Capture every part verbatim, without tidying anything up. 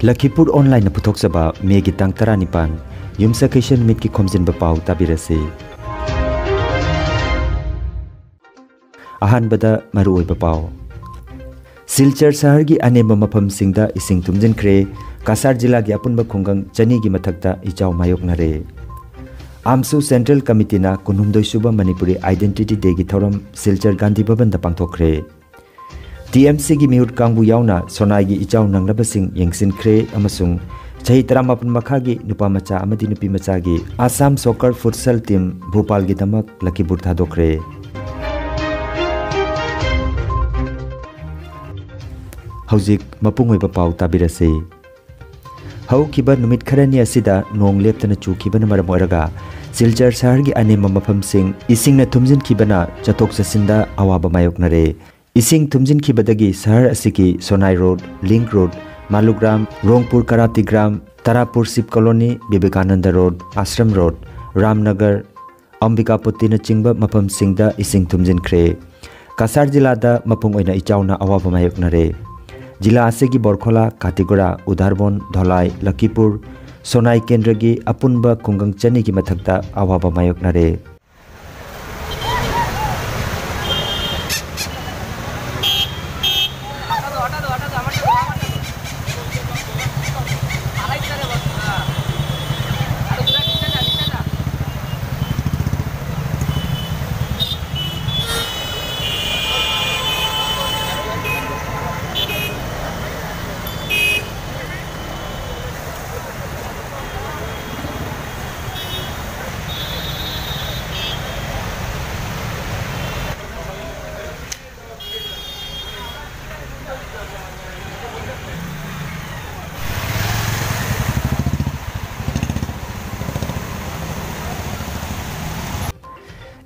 ꯂꯈꯤꯄꯨꯔ ꯑꯣꯟꯂꯥꯏꯟꯅ ꯄꯨꯊꯣꯛꯆꯕ ꯃꯦꯒꯤ ꯇꯥꯡ ꯇꯔꯥꯅꯤꯄꯥꯟ, ꯌꯨꯝꯁꯀꯩꯁ ꯅꯨꯃꯤꯠꯀꯤ ꯈꯣꯝꯖꯤꯟꯕ ꯄꯥꯎ ꯇꯥꯕꯤꯔꯁꯤ꯫ ꯑꯍꯥꯟꯕꯗ ꯃꯔꯨꯑꯣꯏꯕ ꯄꯥꯎ꯫ ꯁꯤꯜꯆꯔ ꯁꯍꯔꯒꯤ ꯑꯅꯦꯝꯕ ꯃꯐꯝꯁꯤꯡꯗ ꯏꯁꯤꯡ ꯊꯨꯝꯖꯤꯟꯈ꯭ꯔꯦ꯫ ꯀꯁꯥꯔ ꯖꯤꯂꯥꯒꯤ ꯑꯄꯨꯟꯕ ꯈꯨꯡꯒꯪ ꯆꯅꯤꯒꯤ ꯃꯊꯛꯇ ꯏꯆꯥꯎ ꯃꯥꯌꯣꯛꯅꯔꯦ꯫ ꯑꯥꯝꯁꯨ ꯁꯦꯟꯇ꯭ꯔꯦꯜ ꯀꯃꯤꯇꯤꯅ ꯀꯨꯟꯍꯨꯝꯗꯣꯏ ꯁꯨꯕ ꯃꯅꯤꯄꯨꯔꯤ ꯑꯥꯏꯗꯦꯟꯇꯤꯇꯤ ꯗꯦꯒꯤ ꯊꯧꯔꯝ ꯁꯤꯜꯆꯔ ꯒꯥꯟꯙꯤ ꯚꯕꯟꯗ ꯄꯥꯡꯊꯣꯛꯈ꯭ꯔꯦ꯫ ꯇꯤ ꯑꯦꯝ ꯁꯤꯒꯤ ꯃꯤꯍꯨꯠ ꯀꯥꯡꯕꯨ ꯌꯥꯎꯅ ꯁꯣꯅꯥꯏꯒꯤ ꯏꯆꯥꯎ ꯅꯪꯂꯕꯁꯤꯡ ꯌꯦꯡꯁꯤꯟꯈ꯭ꯔꯦ ꯑꯃꯁꯨꯡ ꯆꯍꯤ ꯇꯔꯥꯃꯥꯄꯟ ꯃꯈꯥꯒꯤ ꯅꯨꯄꯥ ꯃꯆꯥ ꯑꯃꯗꯤ ꯅꯨꯄꯤ ꯃꯆꯥꯒꯤ ꯑꯁꯥꯝ ꯁꯣꯀꯔ ꯐꯨꯠꯁꯜ ꯇꯤꯝ ꯚꯣꯄꯥꯜꯒꯤꯗꯃꯛ ꯂꯈꯤꯄꯨꯔ ꯊꯥꯗꯣꯛꯈ꯭ꯔꯦ꯫ ꯍꯧꯖꯤꯛ ꯃꯄꯨꯡ ꯑꯣꯏꯕ ꯄꯥꯎ ꯇꯥꯕꯤꯔꯁꯤ꯫ ꯍꯧꯈꯤꯕ ꯅꯨꯃꯤꯠ ꯈꯔꯅꯤ ꯑꯁꯤꯗ ꯅꯣꯡ ꯂꯦꯞꯇꯅ ꯆꯨꯈꯤꯕꯅ ꯃꯔꯝ ꯑꯣꯏꯔꯒ ꯁꯤꯜꯆꯔ ꯁꯍꯔꯒꯤ ꯑꯅꯦꯝꯕ ꯃꯐꯝꯁꯤꯡ ꯏꯁꯤꯡꯅ ꯊꯨꯝꯖꯤꯟꯈꯤꯕꯅ ꯆꯠꯊꯣꯛ ꯆꯠꯁꯤꯟꯗ ꯑꯋꯥꯕ ꯃꯥꯌꯣꯛꯅꯔꯦ꯫ ꯏꯁꯤꯡ ꯊꯨꯝꯖꯤꯟꯈꯤꯕꯗꯒꯤ ꯁꯍꯔ ꯑꯁꯤꯒꯤ ꯁꯣꯅꯥꯏ ꯔꯣꯗ, ꯂꯤꯡꯛ ꯔꯣꯗ, ꯃꯥꯂꯨꯒ꯭ꯔꯥꯝ, ꯔꯣꯡꯄꯨꯔ ꯀꯔꯥꯇꯤꯒ꯭ꯔꯥꯝ, ꯇꯔꯥꯄꯨꯔ ꯁꯤꯕ colony, Vivekananda road, ashram road, Ramnagar, ꯑꯝꯕꯤꯀꯥꯄꯇꯤꯅꯆꯤꯡꯕ ꯃꯐꯝꯁꯤꯡꯗ ꯏꯁꯤꯡ ꯊꯨꯝꯖꯤꯟꯈ꯭ꯔꯦ꯫ ꯀꯁꯥꯔ ꯖꯤꯂꯥꯗ ꯃꯄꯨꯡ ꯑꯣꯏꯅ ꯏꯆꯥꯎꯅ ꯑꯋꯥꯕ ꯃꯥꯌꯣꯛꯅꯔꯦ꯫ ꯖꯤꯂꯥ ꯑꯁꯤꯒꯤ ꯕꯣꯔꯈꯣꯂꯥ, ꯀꯥꯇꯤꯒꯨꯔꯥ, ꯎꯗꯥꯔꯕꯣꯟ, ꯙꯣꯂꯥꯏ, ꯂꯈꯤꯄꯨꯔ, ꯁꯣꯅꯥꯏ ꯀꯦꯟꯗ꯭ꯔꯒꯤ ꯑꯄꯨꯟꯕ ꯈꯨꯡꯒꯪ ꯆꯅꯤꯒꯤ ꯃꯊꯛꯇ ꯑꯋꯥꯕ ꯃꯥꯌꯣꯛꯅꯔꯦ꯫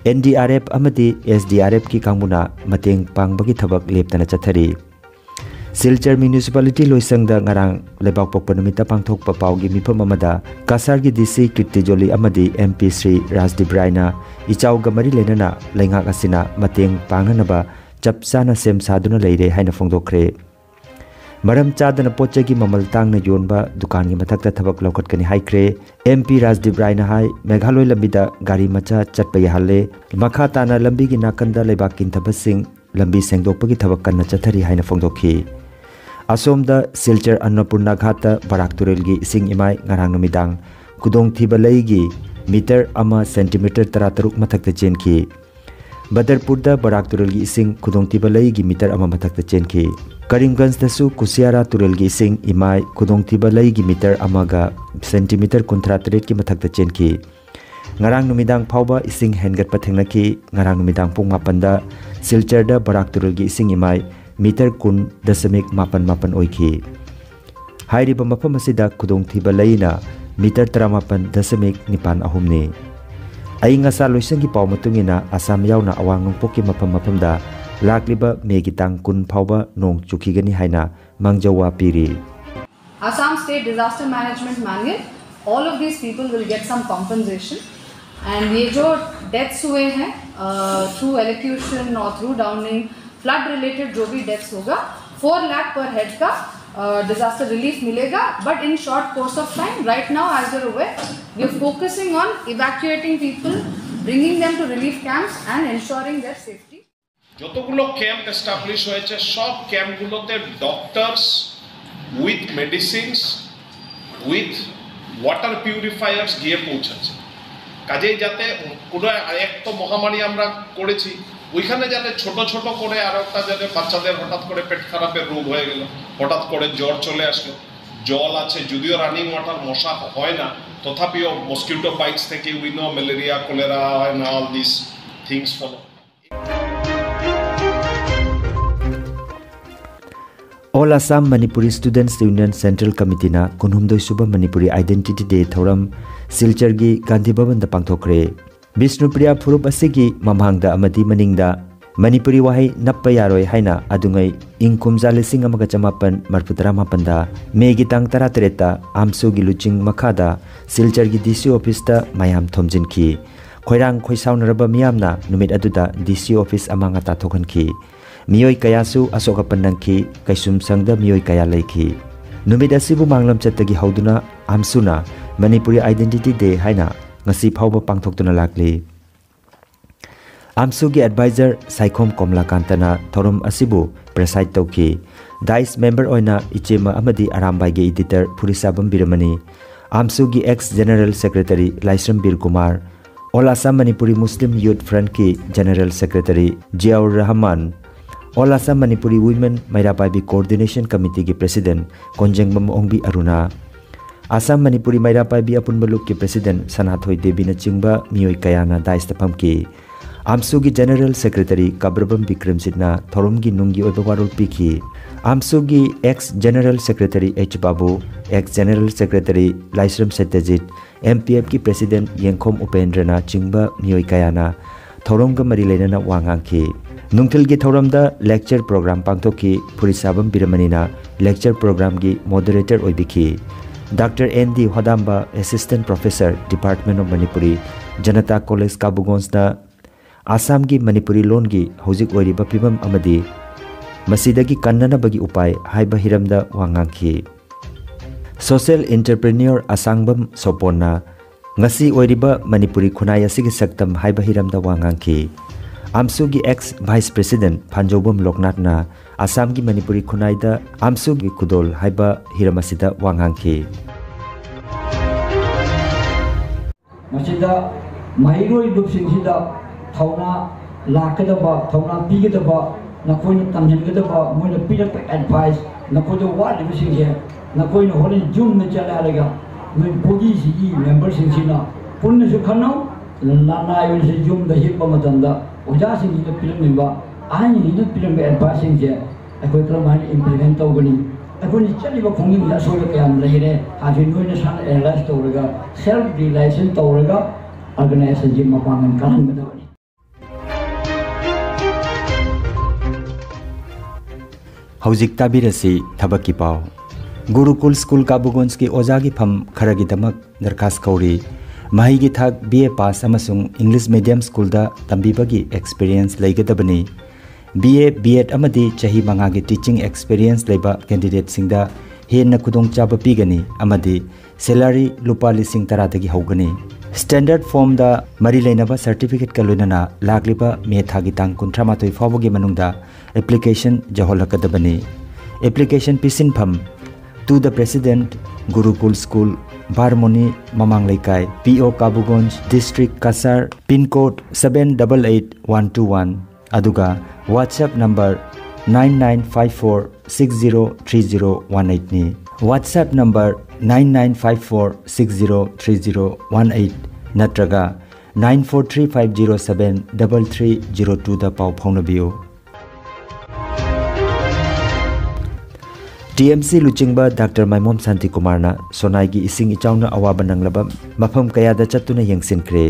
ꯑꯦꯟ ꯗꯤ ꯑꯥꯔ ꯑꯦꯐ ꯑꯃꯗꯤ ꯑꯦꯁ ꯗꯤ ꯑꯥꯔ ꯑꯦꯐꯀꯤ ꯀꯥꯡꯕꯨꯅ ꯃꯇꯦꯡ ꯄꯥꯡꯕꯒꯤ ꯊꯕꯛ ꯂꯦꯞꯇꯅ ꯆꯠꯊꯔꯤ꯫ ꯁꯤꯜꯆꯔ ꯃ꯭ꯌꯨꯅꯤꯁꯤꯄꯥꯂꯤꯇꯤ ꯂꯣꯏꯁꯪꯗ ꯉꯔꯥꯡ ꯂꯩꯕꯥꯛꯄꯣꯛꯄ ꯅꯨꯃꯤꯠꯇ ꯄꯥꯡꯊꯣꯛꯄ ꯄꯥꯎꯒꯤ ꯃꯤꯐꯝ ꯑꯃꯗ ꯀꯁꯥꯔꯒꯤ ꯗꯤ ꯁꯤ ꯀꯤꯔꯇꯤꯖꯣꯂꯤ ꯑꯃꯗꯤ ꯑꯦꯝ ꯄꯤ ꯁ꯭ꯔꯤ ꯔꯥꯖꯗꯤꯞ ꯔꯥꯏꯅ ꯏꯆꯥꯎꯒ ꯃꯔꯤ ꯂꯩꯅꯅ ꯂꯩꯉꯥꯛ ꯑꯁꯤꯅ ꯃꯇꯦꯡ ꯄꯥꯡꯅꯅꯕ ꯆꯞ ꯆꯥꯅ ꯁꯦꯝ ꯁꯥꯗꯨꯅ ꯂꯩꯔꯦ ꯍꯥꯏꯅ ꯐꯣꯡꯗꯣꯛꯈ꯭ꯔꯦ꯫ ꯃꯔꯝ ꯆꯥꯗꯅ ꯄꯣꯠ ꯆꯩꯒꯤ ꯃꯃꯜ ꯇꯥꯡꯅ ꯌꯣꯟꯕ ꯗꯨꯀꯥꯟꯒꯤ ꯃꯊꯛꯇ ꯊꯕꯛ ꯂꯧꯈꯠꯀꯅꯤ ꯍꯥꯏꯈ꯭ꯔꯦ꯫ ꯑꯦꯝ ꯄꯤ ꯔꯥꯖꯗꯤꯞ ꯔꯥꯏꯅ ꯍꯥꯏ, ꯃꯦꯘꯥꯂꯣꯏ ꯂꯝꯕꯤꯗ ꯒꯥꯔꯤ ꯃꯆꯥ ꯆꯠꯄ ꯌꯥꯍꯜꯂꯦ꯫ ꯃꯈꯥ ꯇꯥꯅ ꯂꯝꯕꯤꯒꯤ ꯅꯥꯀꯟꯗ ꯂꯩꯕꯥꯛ ꯀꯤꯟꯊꯕꯁꯤꯡ ꯂꯝꯕꯤ ꯁꯦꯡꯗꯣꯛꯄꯒꯤ ꯊꯕꯛ ꯀꯟꯅ ꯆꯠꯊꯔꯤ ꯍꯥꯏꯅ ꯐꯣꯡꯗꯣꯛꯈꯤ꯫ ꯑꯁꯣꯝꯗ ꯁꯤꯜꯆꯔ ꯑꯟꯅꯄꯨꯔꯅꯥ ꯘꯥꯠꯇ ꯕꯔꯥꯛ ꯇꯨꯔꯦꯜꯒꯤ ꯏꯁꯤꯡ ꯏꯃꯥꯏ ꯉꯔꯥꯡ ꯅꯨꯃꯤꯗꯥꯡ ꯈꯨꯗꯣꯡꯊꯤꯕ ꯂꯩꯒꯤ ꯃꯤꯇꯔ ꯑꯃ ꯁꯦꯟꯇꯤꯃꯤꯇꯔ ꯇꯔꯥꯇꯔꯨꯛ ꯃꯊꯛꯇ ꯆꯦꯟꯈꯤ꯫ ꯕꯗꯔꯄꯨꯔꯗ ꯕꯔꯥꯛ ꯇꯨꯔꯦꯜꯒꯤ ꯏꯁꯤꯡ ꯈꯨꯗꯣꯡꯊꯤꯕ ꯂꯩꯒꯤ ꯃꯤꯇꯔ ꯑꯃ ꯃꯊꯛꯇ ꯆꯦꯟꯈꯤ꯫ ꯀꯔꯤꯝꯒꯟꯖꯗꯁꯨ ꯀꯨꯁꯤꯌꯥꯔꯥ ꯇꯨꯔꯦꯜꯒꯤ ꯏꯁꯤꯡ ꯏꯃꯥꯏ ꯈꯨꯗꯣꯡꯊꯤꯕ ꯂꯩꯒꯤ ꯃꯤꯇꯔ ꯑꯃꯒ ꯁꯦꯟꯇꯤꯃꯤꯇꯔ ꯀꯨꯟꯊ꯭ꯔꯥ ꯇꯔꯦꯠꯀꯤ ꯃꯊꯛꯇ ꯆꯦꯟꯈꯤ꯫ ꯉꯔꯥꯡ ꯅꯨꯃꯤꯗꯥꯡ ꯐꯥꯎꯕ ꯏꯁꯤꯡ ꯍꯦꯟꯒꯠꯄ ꯊꯦꯡꯅꯈꯤ꯫ ꯉꯔꯥꯡ ꯅꯨꯃꯤꯗꯥꯡ ꯄꯨꯡ ꯃꯥꯄꯟꯗ ꯁꯤꯜꯆꯔꯗ ꯕꯔꯥꯛ ꯇꯨꯔꯦꯜꯒꯤ ꯏꯁꯤꯡ ꯏꯃꯥꯏ ꯃꯤꯇꯔ ꯀꯨꯟ ꯗꯁꯃꯤꯛ ꯃꯥꯄꯟ ꯃꯥꯄꯟ ꯑꯣꯏꯈꯤ꯫ ꯍꯥꯏꯔꯤꯕ ꯃꯐꯝ ꯑꯁꯤꯗ ꯈꯨꯗꯣꯡꯊꯤꯕ ꯂꯩꯅ ꯃꯤꯇꯔ ꯇꯔꯥꯃꯥꯄꯟ ꯗꯁꯃꯤꯛ ꯅꯤꯄꯥꯟ ꯑꯍꯨꯝꯅꯤ꯫ ꯑꯏꯪ ꯑꯁꯥ ꯂꯣꯏꯁꯪꯒꯤ ꯄꯥꯎ ꯃꯇꯨꯡ ꯏꯟꯅ, ꯑꯁꯥꯝ ꯌꯥꯎꯅ ꯑꯋꯥꯡ ꯅꯣꯡꯄꯣꯛꯀꯤ ꯃꯐꯝ ꯃꯐꯝꯗ ꯂꯥꯛꯂꯤꯕ ꯃꯦꯒꯤ ꯇꯥꯡ ꯀꯨꯟ ꯐꯥꯎꯕ ꯅꯣꯡ ꯆꯨꯈꯤꯒꯅꯤ ꯍꯥꯏꯅ ꯃꯥꯡꯖꯧ ꯋꯥ ꯄꯤꯔꯤ꯫ Assam State Disaster Management Manual, all of these people will get some compensation. And ये जो डेथ्स हुए हैं थ्रू एलोक्यूशन और थ्रू डाउनिंग, फ्लड रिलेटेड जो भी डेथ्स होगा, फोर लाख पर हेड का डिजास्टर रिलीफ मिलेगा. But in short course of time, right now, as you're aware, we are focusing on evacuating people, bringing them to relief camps and ensuring their safety. যতগুলো camp establish হয়েছে, সব ক্যাম্পগুলোতে doctors with medicines with water purifiers গিয়ে পৌঁছেছে। কাজেই যাতে কোনো এক তো মহামারী আমরা করেছি, ওইখানে যাতে ছোট ছোট করে আরও একটা, যাতে বাচ্চাদের হঠাৎ করে পেট খারাপের রোগ হয়ে গেল, হঠাৎ করে জ্বর চলে আসলো, জল আছে, যদিও রানিং ওয়াটার, মশা হয় না, তথাপিও মসকিউটো বাইটস থেকে উই নো ম্যালেরিয়া, কলেরা হয় না, all this things follow. All Assam Manipuri Students Union Central Committeeꯅ ꯀꯨꯟꯍꯨꯝꯗꯣꯏ ꯁꯨꯕ ꯃꯅꯤꯄꯨꯔꯤ ꯑꯥꯏꯗꯦꯟꯇꯤꯇꯤ ꯗꯦ ꯊꯧꯔꯝ ꯁꯤꯜꯆꯔꯒꯤ ꯒꯥꯟꯙꯤ ꯚꯕꯟꯗ ꯄꯥꯡꯊꯣꯛꯈ꯭ꯔꯦ꯫ ꯕꯤꯁꯅꯨꯄ꯭ꯔꯤꯌꯥ ꯐꯨꯔꯨꯞ ꯑꯁꯤꯒꯤ ꯃꯃꯥꯡꯗ ꯑꯃꯗꯤ ꯃꯅꯤꯡꯗ ꯃꯅꯤꯄꯨꯔꯤ ꯋꯥꯍꯩ ꯅꯞꯄ ꯌꯥꯔꯣꯏ ꯍꯥꯏꯅ ꯑꯗꯨꯉꯩ ꯏꯪ ꯀꯨꯝꯖꯥ ꯂꯤꯁꯤꯡ ꯑꯃꯒ ꯆꯃꯥꯄꯟ ꯃꯔꯤꯐꯨ ꯇꯔꯥ ꯃꯥꯄꯟꯗ ꯃꯦꯒꯤ ꯇꯥꯡ ꯇꯔꯥꯇꯔꯦꯠꯇ ꯑꯥꯝꯁꯨꯒꯤ ꯂꯨꯆꯤꯡ ꯃꯈꯥꯗ ꯁꯤꯜꯆꯔꯒꯤ ꯗꯤ ꯁꯤ ꯑꯣꯐꯤꯁꯇ ꯃꯌꯥꯝ ꯊꯣꯝꯖꯤꯟꯈꯤ꯫ ꯈꯣꯏꯔꯥꯡ ꯈꯣꯏꯁꯥꯎꯅꯔꯕ ꯃꯤꯌꯥꯝꯅ ꯅꯨꯃꯤꯠ ꯑꯗꯨꯗ ꯗꯤ ꯁꯤ ꯑꯣꯐꯤꯁ ꯑꯃꯥꯡ ꯑꯇꯥ ꯊꯣꯛꯍꯟꯈꯤ꯫ ꯃꯤꯑꯣꯏ ꯀꯌꯥꯁꯨ ꯑꯁꯣꯛ ꯑꯄꯟ ꯅꯪꯈꯤ꯫ ꯀꯩꯁꯨꯝꯁꯪꯗ ꯃꯤꯑꯣꯏ ꯀꯌꯥ ꯂꯩꯈꯤ꯫ ꯅꯨꯃꯤꯠ ꯑꯁꯤꯕꯨ ꯃꯥꯡꯂꯝꯆꯠꯇꯒꯤ ꯍꯧꯗꯨꯅ ꯑꯝꯁꯨꯅ Manipuri Identity Day ꯍꯥꯏꯅ ꯉꯁꯤ ꯐꯥꯎꯕ ꯄꯥꯡꯊꯣꯛꯇꯨꯅ ꯂꯥꯛꯂꯤ꯫ ꯑꯝꯁꯨꯒꯤ advisor ꯁꯥꯏꯈꯣꯝ ꯀꯣꯝꯂꯥꯀꯥꯟꯇꯅ ꯊꯧꯔꯝ ꯑꯁꯤꯕꯨ preside ꯇꯧꯈꯤ꯫ ꯗꯥꯏꯁ member ꯑꯣꯏꯅ ꯏꯆꯦꯃ ꯑꯃꯗꯤ ꯑꯔꯥꯝꯕꯥꯏꯒꯤ editor ꯐꯨꯔꯤꯁꯥꯕꯝ ꯕꯤꯔꯃꯅꯤ, ꯑꯝꯁꯨꯒꯤ ex general secretary ꯂꯥꯏꯁ꯭ꯔꯝ ꯕꯤꯔ Kumar, All Assam Manipuri Muslim Youth Front ꯀꯤ general secretary ꯖꯤꯌꯥꯎꯔ Rahman, All Assam Manipuri Women ꯃꯩꯔꯥ ꯄꯥꯏꯕꯤ Coordination Committee ꯒꯤ president ꯀꯣꯟꯖꯦꯡꯕꯝ ꯑꯣꯡꯕꯤ ꯑꯔꯨꯅꯥ, ꯑꯁꯥꯝ ꯃꯅꯤꯄꯨꯔꯤ ꯃꯩꯔꯥ ꯄꯥꯏꯕꯤ ꯑꯄꯨꯟꯕ ꯂꯨꯞꯀꯤ president ꯁꯅꯥꯊꯣꯏ ꯗꯦꯕꯤꯅꯆꯤꯡꯕ ꯃꯤꯑꯣꯏ ꯀꯌꯥꯅ ꯗꯥꯏꯁꯇ ꯐꯝꯈꯤ꯫ ꯑꯝꯁꯨꯒꯤ general secretary ꯀꯕ꯭ꯔꯕꯝ ꯕꯤꯀ꯭ꯔꯝꯖꯤꯠꯅ ꯊꯧꯔꯝꯒꯤ ꯅꯨꯡꯒꯤ ꯑꯣꯏꯕ ꯋꯥꯔꯣꯜ ꯄꯤꯈꯤ꯫ ꯑꯝꯁꯨꯒꯤ ex general secretary H Babu, ex general secretary Laishram Satyajit, M P ꯑꯦꯐꯀꯤ president ꯌꯦꯡꯈꯣꯝ ꯎꯄꯦꯟꯗ꯭ꯔꯅ ꯆꯤꯡꯕ ꯃꯤꯑꯣꯏ ꯀꯌꯥꯅ ꯊꯧꯔꯝꯒ ꯃꯔꯤ ꯂꯩꯅꯅ ꯋꯥ ꯉꯥꯡꯈꯤ꯫ ꯅꯨꯡꯊꯤꯜꯒꯤ ꯊꯧꯔꯝꯗ lecture program ꯄꯥꯡꯊꯣꯛꯈꯤ꯫ ꯐꯨꯔꯤꯁꯥꯕꯝ ꯕꯤꯔꯃꯅꯤꯅ lecture programꯒꯤ moderator ꯑꯣꯏꯕꯤꯈꯤ꯫ ꯗꯥꯛꯇꯔ ꯑꯦꯟ ꯗꯤ ꯍꯣꯗꯥꯝꯕ, assistant professor, Department of Manipuri, Janata college ꯀꯥꯕꯨꯒꯣꯟꯁꯅ ꯑꯁꯥꯝꯒꯤ ꯃꯅꯤꯄꯨꯔꯤ ꯂꯣꯟꯒꯤ ꯍꯧꯖꯤꯛ ꯑꯣꯏꯔꯤꯕ ꯐꯤꯕꯝ ꯑꯃꯗꯤ ꯃꯁꯤꯗꯒꯤ ꯀꯟꯅꯅꯕꯒꯤ ꯎꯄꯥꯏ ꯍꯥꯏꯕ ꯍꯤꯔꯝꯗ ꯋꯥ ꯉꯥꯡꯈꯤ꯫ Social entrepreneur ꯑꯁꯥꯡꯕꯝ ꯁꯣꯄꯣꯟꯅ ꯉꯁꯤ ꯑꯣꯏꯔꯤꯕ ꯃꯅꯤꯄꯨꯔꯤ ꯈꯨꯟꯅꯥꯏ ꯑꯁꯤꯒꯤ ꯁꯛꯇꯝ ꯍꯥꯏꯕ ꯍꯤꯔꯝꯗ ꯋꯥ ꯉꯥꯡꯈꯤ꯫ ꯑꯝꯁꯨꯒꯤ ex vice president ꯐꯥꯟꯖꯧꯕꯝ ꯂꯣꯛꯅꯥꯊꯅ ꯑꯁꯥꯝꯒꯤ ꯃꯅꯤꯄꯨꯔꯤ ꯈꯨꯟꯅꯥꯏꯗ ꯑꯝꯁꯨꯒꯤ ꯈꯨꯗꯣꯜ ꯍꯥꯏꯕ ꯍꯤꯔꯝ ꯑꯁꯤꯗ ꯋꯥ ꯉꯥꯡꯈꯤ꯫ ꯃꯁꯤꯗ ꯃꯍꯩꯔꯣꯏ ꯂꯨꯞꯁꯤꯡꯁꯤꯗ ꯊꯧꯅꯥ ꯂꯥꯛꯀꯗꯕ, ꯊꯧꯅꯥ ꯄꯤꯒꯗꯕ, ꯅꯈꯣꯏꯅ ꯇꯝꯁꯤꯟꯒꯗꯕ, ꯃꯣꯏꯅ ꯄꯤꯔꯛꯄ advice, ꯅꯈꯣꯏꯗ ꯋꯥꯠꯂꯤꯕꯁꯤꯡꯁꯦ ꯅꯈꯣꯏꯅ ꯍꯣꯔꯦꯟ ꯌꯨꯝꯗ ꯆꯠꯂꯦ ꯍꯥꯏꯔꯒ ꯅꯣꯏ bodyꯁꯤꯒꯤ memberꯁꯤꯡꯁꯤꯅ ꯄꯨꯟꯅꯁꯨ ꯈꯟꯅꯧ꯫ ꯂꯅꯥꯏ ꯑꯣꯏꯅꯁꯨ ꯌꯨꯝꯗ ꯍꯤꯞꯄ ꯃꯇꯝꯗ ꯑꯣꯖꯥꯁꯤꯡꯁꯤꯅ ꯄꯤꯔꯝꯃꯤꯕ, ꯑꯍꯟꯁꯤꯡꯁꯤꯅ ꯄꯤꯔꯝꯕ adviceꯁꯤꯡꯁꯦ ꯑꯩꯈꯣꯏ ꯀꯔꯝꯍꯥꯏꯅ implement ꯇꯧꯒꯅꯤ? ꯑꯩꯈꯣꯏꯅ ꯆꯠꯂꯤꯕ ꯈꯣꯡꯖꯪꯁꯤꯗ ꯑꯁꯣꯏꯕ ꯀꯌꯥꯝ ꯂꯩꯔꯦ ꯍꯥꯏꯕꯁꯤ ꯅꯣꯏ ꯅꯁꯥꯅ analyse ꯇꯧꯔꯒ, self realization ꯇꯧꯔꯒ, organizationꯁꯤ ꯃꯄꯥꯡꯒꯜ ꯀꯜꯍꯟꯒꯗꯕꯅꯤ꯫ ꯍꯧꯖꯤꯛ ꯇꯥꯕꯤꯔꯁꯤ ꯊꯕꯛꯀꯤ ꯄꯥꯎ꯫ ꯒꯨꯔꯨꯀꯨꯜ ꯁ꯭ꯀꯨꯜ ꯀꯥꯕꯨꯒꯣꯟꯁꯀꯤ ꯑꯣꯖꯥꯒꯤ ꯐꯝ ꯈꯔꯒꯤꯗꯃꯛ ꯗꯔꯈꯥꯁ ꯀꯧꯔꯤ꯫ ꯃꯍꯩꯒꯤ ꯊꯥꯛ B A pass ꯑꯃꯁꯨꯡ English medium schoolꯗ ꯇꯝꯕꯤꯕꯒꯤ experience ꯂꯩꯒꯗꯕꯅꯤ꯫ B A, B Ed ꯑꯃꯗꯤ ꯆꯍꯤ ꯃꯉꯥꯒꯤ teaching experience ꯂꯩꯕ candidateꯁꯤꯡꯗ ꯍꯦꯟꯅ ꯈꯨꯗꯣꯡꯆꯥꯕ ꯄꯤꯒꯅꯤ ꯑꯃꯗꯤ salary ꯂꯨꯄꯥ ꯂꯤꯁꯤꯡ ꯇꯔꯥꯗꯒꯤ ꯍꯧꯒꯅꯤ꯫ Standard formꯗ ꯃꯔꯤ ꯂꯩꯅꯕ certificateꯀ ꯂꯣꯏꯅꯅ ꯂꯥꯛꯂꯤꯕ ꯃꯦ ꯊꯥꯒꯤ ꯇꯥꯡ ꯀꯨꯟꯊ꯭ꯔꯥ ꯃꯥꯊꯣꯏ ꯐꯥꯎꯕꯒꯤ ꯃꯅꯨꯡꯗ application ꯌꯧꯍꯜꯂꯛꯀꯗꯕꯅꯤ꯫ Application ꯄꯤꯁꯤꯟꯐꯝ: To the President, Gurukul School, ꯕꯥꯔꯃꯣꯅꯤ ꯃꯃꯥꯡ ꯂꯩꯀꯥꯏ, P O ꯀꯥꯕꯨꯒꯣꯟꯖ, District Cachar, Pin Code seven double eight one two one꯫ ꯑꯗꯨꯒ WhatsApp number nine nine five four six zero three zero one eight ꯅꯤ꯫ WhatsApp number nine nine five four six zero three zero one eight ꯅꯠꯇ꯭ꯔꯒ nine four three five zero seven double three zero twoꯗ ꯄꯥꯎ ꯐꯥꯎꯅꯕꯤꯌꯨ꯫ T M C ꯂꯨꯆꯤꯡꯕ doctor ꯃꯥꯏꯃꯣꯝ ꯁꯥꯟꯇꯤꯀꯨꯃꯥꯔꯅ ꯁꯣꯅꯥꯏꯒꯤ ꯏꯁꯤꯡ ꯏꯆꯥꯎꯅ ꯑꯋꯥꯕ ꯅꯪꯂꯕ ꯃꯐꯝ ꯀꯌꯥꯗ ꯆꯠꯇꯨꯅ ꯌꯦꯡꯁꯤꯟꯈ꯭ꯔꯦ꯫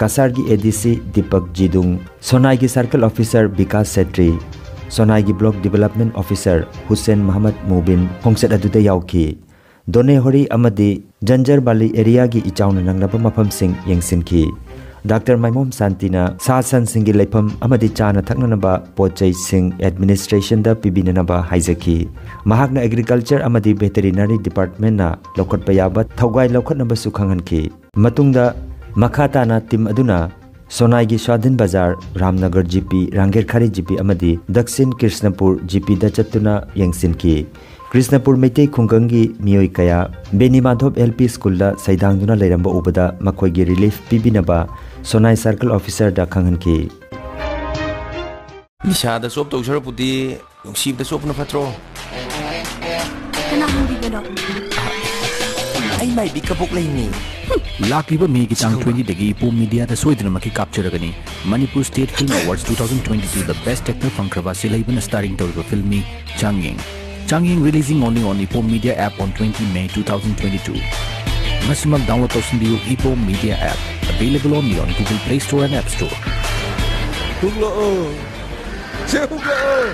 ꯀꯁꯥꯔꯒꯤ A D C Deepak ꯖꯤꯗꯨꯡ, ꯁꯣꯅꯥꯏꯒꯤ circle officer Vikas Chetri, ꯁꯣꯅꯥꯏꯒꯤ block development officer Hussain ꯃꯍꯃꯗ ꯃꯨꯕꯤꯟ ꯈꯣꯡꯆꯠ ꯑꯗꯨꯗ ꯌꯥꯎꯈꯤ꯫ ꯗꯣꯅꯦꯍꯣꯔꯤ ꯑꯃꯗꯤ ꯖꯟꯖꯔꯕꯥꯂꯤ areaꯒꯤ ꯏꯆꯥꯎꯅ ꯅꯪꯂꯕ ꯃꯐꯝꯁꯤꯡ ꯌꯦꯡꯁꯤꯟꯈꯤ꯫ ꯗꯥꯛꯇꯔ ꯃꯥꯏꯃꯣꯝ ꯁꯥꯟꯇꯤꯅ ꯁꯥ ꯁꯟꯁꯤꯡꯒꯤ ꯂꯩꯐꯝ ꯑꯃꯗꯤ ꯆꯥꯅ ꯊꯛꯅꯅꯕ ꯄꯣꯠ ꯆꯩꯁꯤꯡ administrationꯗ ꯄꯤꯕꯤꯅꯅꯕ ꯍꯥꯏꯖꯈꯤ꯫ ꯃꯍꯥꯛꯅ agriculture ꯑꯃꯗꯤ veterinary departmentꯅ ꯂꯧꯈꯠꯄ ꯌꯥꯕ ꯊꯧꯒꯥꯏ ꯂꯧꯈꯠꯅꯕꯁꯨ ꯈꯪꯍꯟꯈꯤ꯫ ꯃꯇꯨꯡꯗ ꯃꯈꯥ ꯇꯥꯅ team ꯑꯗꯨꯅ ꯁꯣꯅꯥꯏꯒꯤ ꯁ꯭ꯋꯥꯙꯤꯟ ꯕꯖꯥꯔ, Ramnagar G P, ꯔꯥꯡꯒꯦꯔꯈꯥꯔꯤ G P ꯑꯃꯗꯤ ꯗꯛꯁꯤꯟ ꯀ꯭ꯔꯤꯁꯅꯄꯨꯔ G Pꯗ ꯆꯠꯇꯨꯅ ꯌꯦꯡꯁꯤꯟꯈꯤ꯫ ꯀ꯭ꯔꯤꯁꯅꯄꯨꯔ ꯃꯩꯇꯩ ꯈꯨꯡꯒꯪꯒꯤ ꯃꯤꯑꯣꯏ ꯀꯌꯥ ꯕꯦꯅꯤ ꯃꯥꯙꯣꯞ L P Schoolꯗ ꯁꯩꯗꯥꯡꯗꯨꯅ ꯂꯩꯔꯝꯕ ꯎꯕꯗ ꯃꯈꯣꯏꯒꯤ relief ꯄꯤꯕꯤꯅꯕ ꯁꯣꯅꯥꯏ circle officerꯗ ꯈꯪꯍꯟꯈꯤ꯫ ꯅꯤꯁꯥꯗ ꯆꯣꯞ ꯇꯧ ꯁꯔꯨꯛꯄꯨꯗꯤ ꯅꯨꯡꯁꯤꯕꯗ ꯆꯣꯞꯄꯅ ꯐꯠꯇ꯭ꯔꯣ? ꯀꯅꯥ ꯍꯪꯕꯤꯕꯅꯣ? ꯑꯩ ꯃꯥꯏꯕꯤ ꯀꯕꯣꯛ ꯂꯩꯅꯤ꯫ ꯂꯥꯛꯂꯤꯕ ꯃꯦꯒꯤ ꯇꯥꯡ twentyꯗꯒꯤ ꯏꯄꯣꯝ ꯃꯤꯗꯤꯌꯥꯗ ꯁꯣꯏꯗꯅꯃꯛꯀꯤ ꯀꯥꯞꯆꯔꯒꯅꯤ꯫ Manipur State Film Awards two thousand twenty-twoꯗ best actor ꯐꯪꯈ꯭ꯔꯕ ꯁꯤꯜꯍꯩꯕꯅ starring ꯇꯧꯔꯤꯕ filmꯅꯤ ꯆꯥꯡꯌꯦꯡ꯫ ꯆꯥꯡꯌꯦꯡ releasing only on Ipom Media app on twenty May two thousand twenty-two꯫ ꯉꯁꯤꯃꯛ download ꯇꯧꯁꯤꯟꯕꯤꯌꯨ Ipom Media app, available only on Google Play Store and App Store꯫ ꯊꯣꯛꯂꯛꯑꯣ꯫ ꯁꯦ ꯊꯣꯛꯂꯛꯑꯣ꯫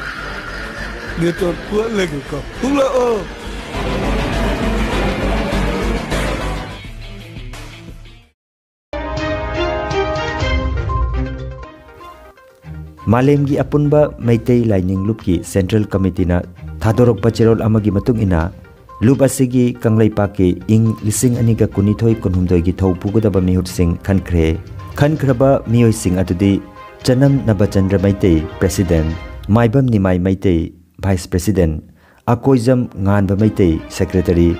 ꯅꯦꯇꯣꯟ ꯄꯨꯍꯜꯂꯒꯦꯀꯣ꯫ ꯊꯣꯛꯂꯛꯑꯣ꯫ ꯃꯥꯂꯦꯝꯒꯤ ꯑꯄꯨꯟꯕ ꯃꯩꯇꯩ ꯂꯥꯏꯅꯤꯡ ꯂꯨꯞꯀꯤ ꯁꯦꯟꯇ꯭ꯔꯦꯜ ꯀꯃꯤꯇꯤꯅ ꯊꯥꯗꯣꯔꯛꯄ ꯆꯦꯔꯣꯜ ꯑꯃꯒꯤ ꯃꯇꯨꯡ ꯏꯟꯅ, ꯂꯨꯞ ꯑꯁꯤꯒꯤ ꯀꯪꯂꯩꯄꯥꯛꯀꯤ ꯏꯪ ꯂꯤꯁꯤꯡ ꯑꯅꯤꯒ ꯀꯨꯟꯅꯤꯊꯣꯏ ꯀꯨꯟꯍꯨꯝꯗꯣꯏꯒꯤ ꯊꯧ ꯄꯨꯒꯗꯕ ꯃꯤꯍꯨꯠꯁꯤꯡ ꯈꯟꯈ꯭ꯔꯦ꯫ ꯈꯟꯈ꯭ꯔꯕ ꯃꯤꯑꯣꯏꯁꯤꯡ ꯑꯗꯨꯗꯤ ꯆꯅꯝ ꯅꯕꯆꯟꯗ꯭ꯔ ꯃꯩꯇꯩ, President, ꯃꯥꯏꯕꯝ ꯅꯤꯃꯥꯏ ꯃꯩꯇꯩ, Vice President, ꯑꯀꯣꯏꯖꯝ ꯉꯥꯟꯕ ꯃꯩꯇꯩ, Secretary,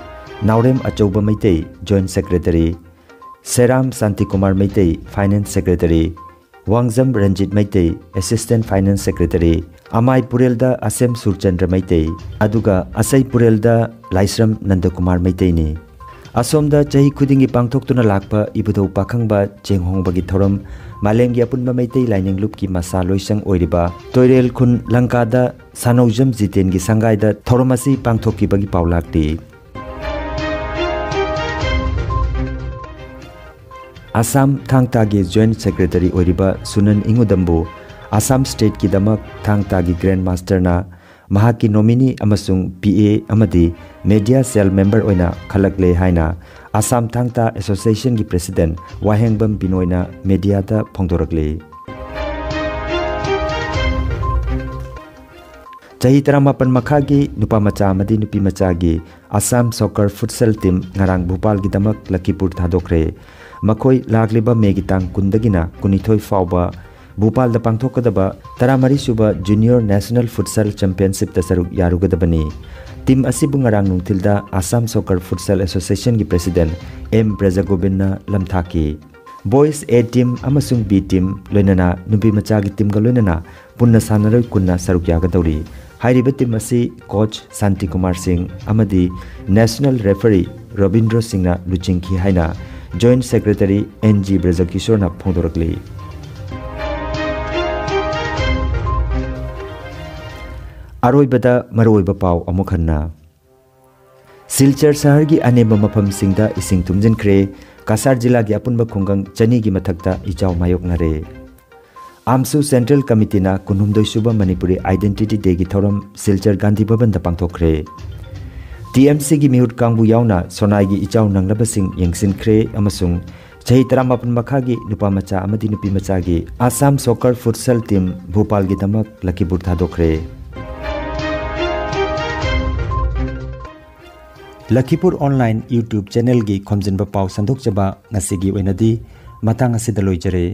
ꯅꯥꯎꯔꯦꯝ ꯑꯆꯧꯕ Meitei, Joint Secretary, ꯁꯦꯔꯥꯝ Shantikumar Meitei, Finance Secretary, ꯋꯥꯡꯖꯝ Ranjit Meitei, Assistant Finance Secretary, ꯑꯃꯥꯏ ꯄꯨꯔꯦꯜꯗ ꯑꯁꯦꯝ ꯁꯨꯔꯆꯟꯗ꯭ꯔ ꯃꯩꯇꯩ, ꯑꯗꯨꯒ ꯑꯁꯩ ꯄꯨꯔꯦꯜꯗ ꯂꯥꯏꯁ꯭ꯔꯝ ꯅꯟꯗꯀꯨꯃꯥꯔ ꯃꯩꯇꯩꯅꯤ꯫ ꯑꯁꯣꯝꯗ ꯆꯍꯤ ꯈꯨꯗꯤꯡꯒꯤ ꯄꯥꯡꯊꯣꯛꯇꯨꯅ ꯂꯥꯛꯄ ꯏꯕꯨꯙꯧ ꯄꯥꯈꯪꯕ ꯆꯦꯡꯍꯣꯡꯕꯒꯤ ꯊꯧꯔꯝ, ꯃꯥꯂꯦꯝꯒꯤ ꯑꯄꯨꯟꯕ ꯃꯩꯇꯩ ꯂꯥꯏꯅꯤꯡ ꯂꯨꯞꯀꯤ ꯃꯁꯥ ꯂꯣꯏꯁꯪ ꯑꯣꯏꯔꯤꯕ ꯇꯣꯏꯔꯦꯜ ꯈꯨꯟ ꯂꯪꯀꯥꯗ ꯁꯥꯅꯧꯖꯝ ꯖꯤꯇꯦꯟꯒꯤ ꯁꯪꯒꯥꯏꯗ ꯊꯧꯔꯝ ꯑꯁꯤ ꯄꯥꯡꯊꯣꯛꯈꯤꯕꯒꯤ ꯄꯥꯎ ꯂꯥꯛꯂꯤ꯫ ꯑꯁꯥꯝ ꯊꯥꯡ ꯇꯥꯒꯤ Joint Secretary ꯑꯣꯏꯔꯤꯕ ꯁꯨꯅꯟ ꯏꯉꯨꯗꯝꯕꯨ ꯑꯁꯥꯝ stateꯀꯤꯗꯃꯛ ꯊꯥꯡ ꯇꯥꯒꯤ Grand Masterꯅ ꯃꯍꯥꯛꯀꯤ nominee ꯑꯃꯁꯨꯡ P A ꯑꯃꯗꯤ media cell member ꯑꯣꯏꯅ ꯈꯜꯂꯛꯂꯦ ꯍꯥꯏꯅ ꯑꯁꯥꯝ ꯊꯥꯡ ꯇꯥ Associationꯒꯤ President ꯋꯥꯍꯦꯡꯕꯝ ꯕꯤꯅꯣꯏꯅ mediaꯗ ꯐꯣꯡꯗꯣꯔꯛꯂꯤ꯫ ꯆꯍꯤ ꯇꯔꯥꯃꯥꯄꯟ ꯃꯈꯥꯒꯤ ꯅꯨꯄꯥ ꯃꯆꯥ ꯑꯃꯗꯤ ꯅꯨꯄꯤ ꯃꯆꯥꯒꯤ Assam Soccer Futsal Team ꯉꯔꯥꯡ ꯚꯣꯄꯥꯜꯒꯤꯗꯃꯛ ꯂꯈꯤꯄꯨꯔ ꯊꯥꯗꯣꯛꯈ꯭ꯔꯦ꯫ ꯃꯈꯣꯏ ꯂꯥꯛꯂꯤꯕ ꯃꯦꯒꯤ ꯇꯥꯡ ꯀꯨꯟꯗꯒꯤꯅ ꯀꯨꯟꯅꯤꯊꯣꯏ ꯐꯥꯎꯕ ꯚꯣꯄꯥꯜꯗ ꯄꯥꯡꯊꯣꯛꯀꯗꯕ ꯇꯔꯥꯃꯔꯤ ꯁꯨꯕ Junior National Futsal Championshipꯇ ꯁꯔꯨꯛ ꯌꯥꯔꯨꯒꯗꯕꯅꯤ꯫ Team ꯑꯁꯤꯕꯨ ꯉꯔꯥꯡ ꯅꯨꯡꯊꯤꯜꯗ Assam Soccer Futsal Associationꯒꯤ President ꯑꯦꯝ ꯕ꯭ꯔꯖꯒꯣꯕꯤꯟꯅ ꯂꯝꯊꯥꯛꯈꯤ꯫ Boys A team ꯑꯃꯁꯨꯡ B team, ꯂꯣꯏꯅꯅ ꯅꯨꯄꯤ ꯃꯆꯥꯒꯤ teamꯒ ꯂꯣꯏꯅꯅ ꯄꯨꯟꯅ ꯁꯥꯟꯅꯔꯣꯏ ꯀꯨꯟꯅ ꯁꯔꯨꯛ ꯌꯥꯒꯗꯧꯔꯤ꯫ ꯍꯥꯏꯔꯤꯕ team ꯑꯁꯤ coach ꯁꯥꯟꯇꯤ ꯀꯨꯃꯥꯔ ꯁꯤꯡ ꯑꯃꯗꯤ national referee ꯔꯕꯤꯟꯗ꯭ꯔꯣ ꯁꯤꯡꯅ ꯂꯨꯆꯤꯡꯈꯤ ꯍꯥꯏꯅ Joint Secretary ꯑꯦꯟ ꯖꯤ ꯕ꯭ꯔꯖꯀꯤꯁꯣꯔꯅ ꯐꯣꯡꯗꯣꯔꯛꯂꯤ꯫ ꯑꯔꯣꯏꯕꯗ ꯃꯔꯨꯑꯣꯏꯕ ꯄꯥꯎ ꯑꯃꯨꯛ ꯍꯟꯅ꯫ ꯁꯤꯜꯆꯔ ꯁꯍꯔꯒꯤ ꯑꯅꯦꯝꯕ ꯃꯐꯝꯁꯤꯡꯗ ꯏꯁꯤꯡ ꯊꯨꯝꯖꯤꯟꯈ꯭ꯔꯦ꯫ ꯀꯁꯥꯔ ꯖꯤꯂꯥꯒꯤ ꯑꯄꯨꯟꯕ ꯈꯨꯡꯒꯪ ꯆꯅꯤꯒꯤ ꯃꯊꯛꯇ ꯏꯆꯥꯎ ꯃꯥꯌꯣꯛꯅꯔꯦ꯫ ꯑꯥꯝꯁꯨ Central Committeeꯅ ꯀꯨꯟꯍꯨꯝꯗꯣꯏ ꯁꯨꯕ ꯃꯅꯤꯄꯨꯔꯤ Identity Dayꯒꯤ ꯊꯧꯔꯝ ꯁꯤꯜꯆꯔ ꯒꯥꯟꯙꯤ ꯚꯕꯟꯗ ꯄꯥꯡꯊꯣꯛꯈ꯭ꯔꯦ꯫ ꯇꯤ ꯑꯦꯝ ꯁꯤꯒꯤ ꯃꯤꯍꯨꯠ ꯀꯥꯡꯕꯨ ꯌꯥꯎꯅ ꯁꯣꯅꯥꯏꯒꯤ ꯏꯆꯥꯎ ꯅꯪꯂꯕꯁꯤꯡ ꯌꯦꯡꯁꯤꯟꯈ꯭ꯔꯦ ꯑꯃꯁꯨꯡ ꯆꯍꯤ ꯇꯔꯥꯃꯥꯄꯟ ꯃꯈꯥꯒꯤ ꯅꯨꯄꯥ ꯃꯆꯥ ꯑꯃꯗꯤ ꯅꯨꯄꯤ ꯃꯆꯥꯒꯤ Assam Soccer Futsal Team ꯚꯣꯄꯥꯜꯒꯤꯗꯃꯛ ꯂꯈꯤꯄꯨꯔ ꯊꯥꯗꯣꯛꯈ꯭ꯔꯦ꯫ ꯂꯈꯤꯄꯨꯔ Online YouTube channelꯒꯤ ꯈꯣꯝꯖꯤꯟꯕ ꯄꯥꯎ ꯁꯟꯗꯣꯛꯆꯕ ꯉꯁꯤꯒꯤ ꯑꯣꯏꯅꯗꯤ ꯃꯇꯥꯡ ꯑꯁꯤꯗ ꯂꯣꯏꯖꯔꯦ꯫